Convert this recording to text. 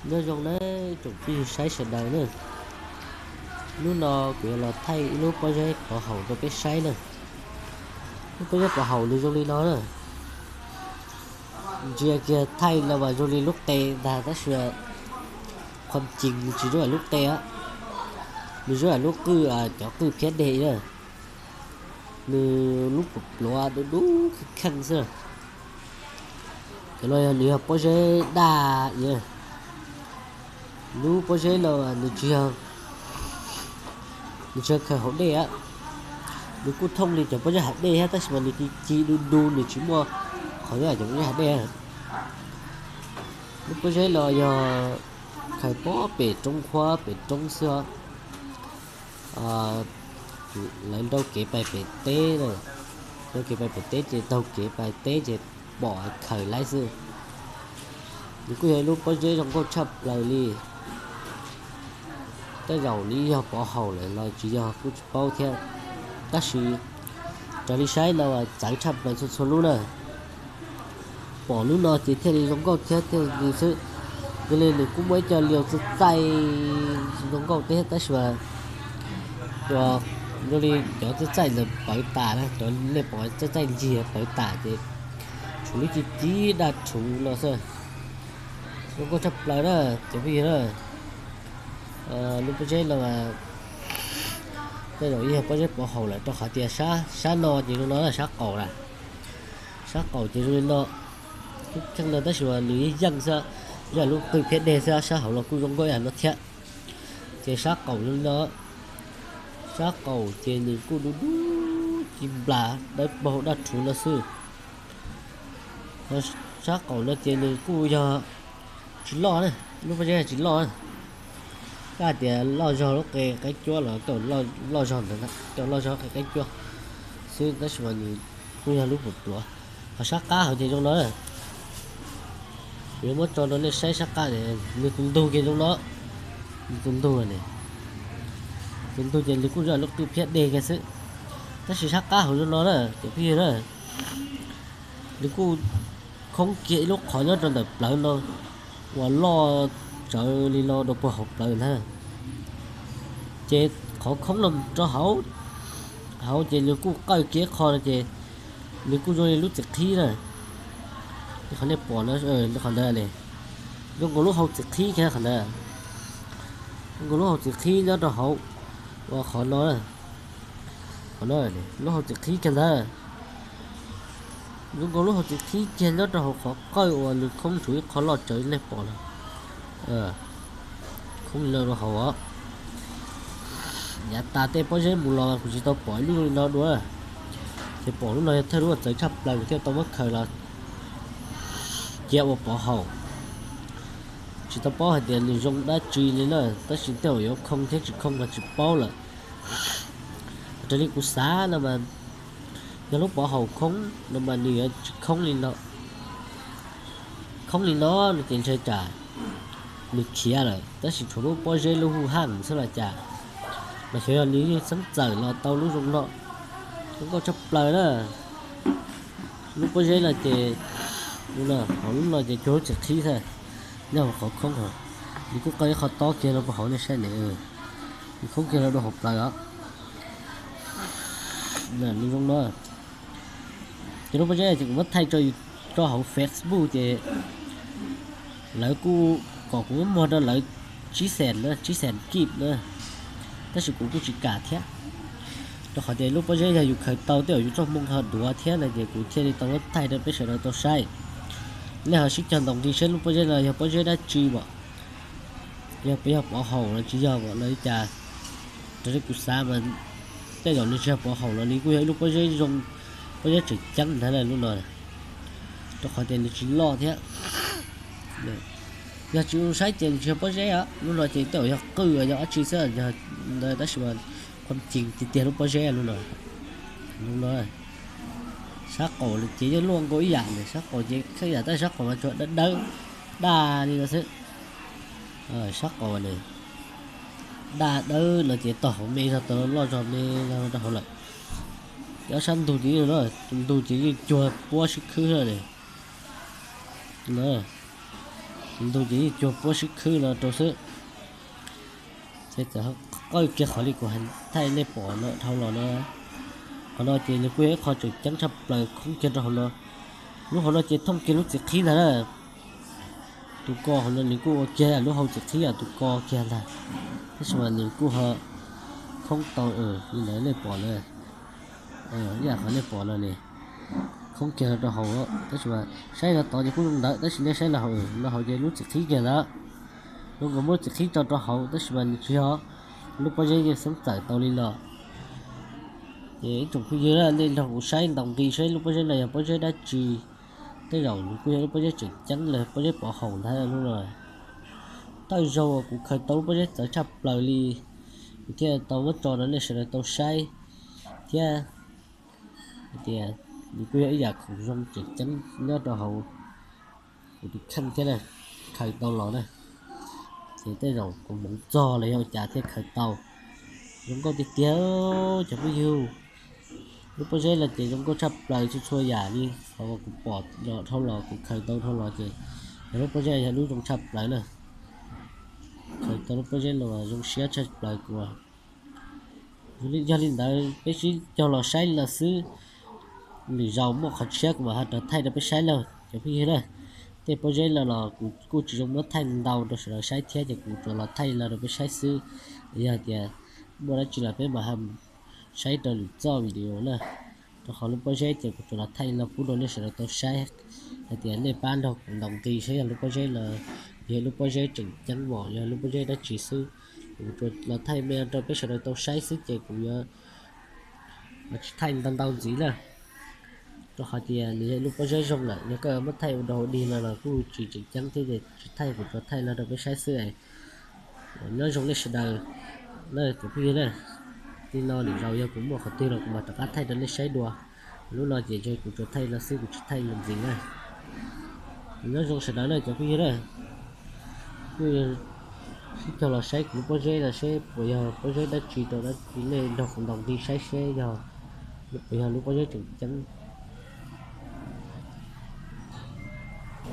Nyob zoo nawb tsoom phooj ywg saib sawv daws na. Hnub no kuv yuav los thaij ib lub pob zeb pov haum rau peb saib na. Lub pob zeb pov haum nws zoo li no na. Ntsia kiag thaij no mas zoo li lub qe ntag tab sis qhov tseeb nws tsis zoo li lub qe, nws zoo li lub qwj, cov qwj phiab deg na. Nws lub pluav pluav dub dub kheej kheej xwb. Cov no yog nws yog pob zeb daj. Lub pob zeb no nws tsis yog, nws tsis yog khaws hauv dej, nws kuj thooj li cov pob zeb hav dej thiab tab sis mas nws ci ci du du, nws tsis muaj qhov nyob cov pob zeb hav dej. Lub pob zeb no yog khaws pob pem roob qhuab pem roob xwb. Lawv nrau kev pais pem teb, nrau kev pais pem teb ces taug kev pais teb ces pom khaws laib xwb. Nws kuj yog ib lub pob zeb zoo nkauj tshaj plaws li. Tej zaum nws yog pov haum lawm los tsis yog kuj tsis paub thiab, tab sis raws li saib no txawv tshaj plaws txhua txhua lub na. Pom lub no ces thiaj li zoo nkauj thiab thiaj li xwb. Yog li nws kuj muaj ib co liu txaij txaij zoo nkauj thiab tab sis mas ua zoo li cov txaij txaij ntawd pawv tas na, cov nej pom txaij txaij ncig pawv tas ces tshuav lub ci ci daj rhuv no xwb. Zoo nkauj tshaj plaws na cov phooj ywg na. Lub pob zeb no mas tej zaum yog pob zeb pov haum lawm rau qhov tias sab no ces zoo no sab qaum na. Sab qaum ces zoo li no, kub kheej no tab sis mas nws yeej yeej xwb, zoo li lub qwj phiab deg xwb, sab hauv los kuj zoo nkauj ib yam no thiab. Ces sab qaum zoo li no, sab qaum ces nws kuj dub dub ci nplas dawb paug daj rhuv no xwb. Sab qaum no ces nws kuj yog tsis loj na, lub pob zeb tsis loj na. Koj hais tias loj zog lub qe qaib cuab los loj zog ntawd, loj zog qe qaib cuab xwb tab sis mas nws kuj yog lub pluav pluav. Ho sab qab hauv ces zoo no, kuv yuav muab tso rau nej saib sab qab, nws tus ntug ces zoo no, nws tus ntug ne, tus ntug ces nws kuj zoo li lub qwj phiab deg kiag xwb. Tab sis sab qab hauv zoo no na cov phooj ywg na, nws kuj khoob kiag ib lub qhov nyob rau ntawm plawv no uas loj tsawv li no rau puag hauv plawv ntag. Ces qhov khoob no rau hauv, hauv ces nws kuj qawj kiag qho no ces nws kuj zoo li lub txiv qhib na. Qhov nej pom no, qhov ntawd ne, zoo nkaus lub hau txiv qhib kiag qhov ntawd. Zoo nkaus lub hau txiv qhib nyob rau hauv, uas qhov no, qhov no lub hau txiv qhib kiag ntawd. Zoo nkaus lub hau txiv qhib kiag nyob rau hauv qhov qawj uas nws khoob tshuav ib qho loj tsawv nej pom no. Khoob li no rau hauv os. Yav tas tej pob zeb mus los kuv tsis tau pom ib lub zoo li no dua, ces pom lub no yog thawj lub uas txawv tshaj plaws kuv thiaj tau muab khaws los cia ua pov haum. Tsis tau paub hais tias nws zoo dab tsi li na, tab sis tej zaum yuav khoo thiab tsis khoo los tsis paub lawm. Raws li kuv xav no mas yog lub pov haum khoob no mas nws yuav tsis khoob li no. Khoob li no no ces ntshe cas nws khiav lawm, tab sis tshuav lub pob zeb lub hu haj xwb los cas, mas xyov yog nws yeej xeeb txawm los tau lub zoo no. Zoo nkauj tshaj plaws na. Lub pob zeb no ces, hauv lub no ces cuag lub txiv qhib xwb, nyob hauv qhov khoob hauv. Nws kuj qawj ib qho tob kiag rau puag hauv nej saib ne, nws khoob kiag rau hauv plawv os. Nws zoo no. Ces lub pob zeb ces kuv muab thaij rau hauv Facebook ces lawv kuj kom kuv muab muag rau lawv tsib xees na, tsib xees kib na, tab sis kuv kuj tsis kam thiab, rau qhov tias lub pob zeb yog yus khaws tau tej zaum yus txoj hmoo ho duav thiab no ces kuv thiaj li tau muab thaij rau peb sawv daws tau saib. Nej ho sib cog ntoos ris seb lub pob zeb no yog pob zeb dab tsi mas, yog, yog pov haum los tsis yog mas los li cas. Raws li kuv xav mas tej zaum nws tsis yog pov haum los nws kuj yog ib lub pob zeb zoo, pob zeb tseem ceeb ntag lub no, rau qhov tias nws tsis loj thiab. Yog tsis saib ces nws tsis yog pob zeb os, lub no ces tej zaum yog qwj yog dab tsi xwb, tab sis mas qhov tseeb tiag tiag lub pob zeb lub no. Lub no sab qaum ces yeej luaj nkaus ib yam na, sab qaum ces kheej yam tab sis sab qaum mas tsuas dawb dawb daj li no xwb. Sab qaum daj dawb no ces tau hauv me zog, tau loj zog me zog rau hauv lawm. Ces ob sab ntug ces yeej, tus ntug ces yeej cuag puab sib khwb xwb ne. Ntug ces yeej cuag puab sib khwb no rau xwb. Ces txawm qawj kiag qhov li kuv thaij nej pom no dhau los no. Qhov no ces nws kuj yog ib qho tseem ceeb tshaj plaws khoob kiag rau hauv no. Lub hauv no ces thooj kiag lub txiv qhib ntag na. Tus ko hauv no nws kuj ua kiag lub hau txiv qhib tus ko kiag ntag, tab sis mas nws kuj ho khoob tau li ntawd nej pom na. Ib yam qhov nej pom no ne, khoob kiag rau hauv, tab sis mas saib los tod ces kuj zoo ntawd, tab sis nej saib los hauv, los hauv ces lub txiv qhib kiag ntawd. Zoo nkaus muab lub txiv qhib tso rau hauv, tab sis mas nws tsis yog, lub pob zeb yeej xeeb txawm tau li los. Ces ib tsoom phooj ywg, nej nrog kuv saib ntaus nqi saib lub pob zeb no yog pob zeb dab tsi. Tej zaum nws kuj yog lub pob zeb tseem ceeb los pob zeb pov haum ntag lub no. Thawj zaug kuv khaws tau lub pob zeb txawv tshaj plaws li, kuv thiaj tau muab tso rau nej sawv daws tau saib thiab. Hais tias nws kuj yog ib yam khoom zoo tseem ceeb nyob rau hauv kuv tus kheej thiab na, khaws tau los na. Ces tej zaum kuv hmoov txog los yog ua cas thiaj khaws tau. Zoo nkauj tiag tiag cov phooj ywg. Lub pob zeb no ces zoo nkauj tshaj plaws txhua txhua yam li qhov uas kuv pom dhau los kuv khaws tau dhau los ces yog lub pob zeb yog lub zoo tshaj plaws na. Khaws tau lub pob zeb no zoo siab tshaj plaws kuv. Yog li ntawd peb sib cog los saib li no xwb, lwm zaus muaj qhov tshiab kuv mam ho rov thaij rau peb saib lawm cov phooj ywg na. Tej pob zeb no los kuv kuj tsis zoo muab thaij ntau rau sawv daws saib thiab ces kuv tsuas los thaij li no rau peb saib xwb. Yog tias muaj dab tsi los peb mam ho saib rau lwm txoj video na. Rau qhov lub pob zeb ces kuv tsuas los thaij li no pub rau nej sawv daws tau saib, hais tias nej pab nrog kuv ntaus nqi saib yog lub pob zeb no yog lub pob zeb tseem ceeb mom yog lub pob zeb dab tsi xwb. Kuv tsuas los thaij me rau peb sawv daws tau saib xwb ces kuv yuav tsis thaij ntau ntau ntxiv na. Rau qhov tias nws yog lub pob zeb zoo lawm, yog koj muab thaij ua dog ua dig no los kuj tsis tseem ceeb thiab ces tsis thaij, kuv tsuas thaij li no rau peb saib xwb. Nyob zoo nej sawv daws na cov phooj ywg na. Li no lwm zaus yog kuv muaj qhov twg los kuv mam rov qab thaij rau nej saib dua. Lub no ces kuv tsuas thaij li no xwb, kuv tsis thaij ntxiv na. Nyob zoo sawv daws na cov phooj ywg na. Kuj sib cog los saib kuv lub pob zeb no seb puas yog pob zeb dab tsi rau dab tsi, nej nrog kuv ntaus nqi saib seb yog puas yog lub pob zeb tseem ceeb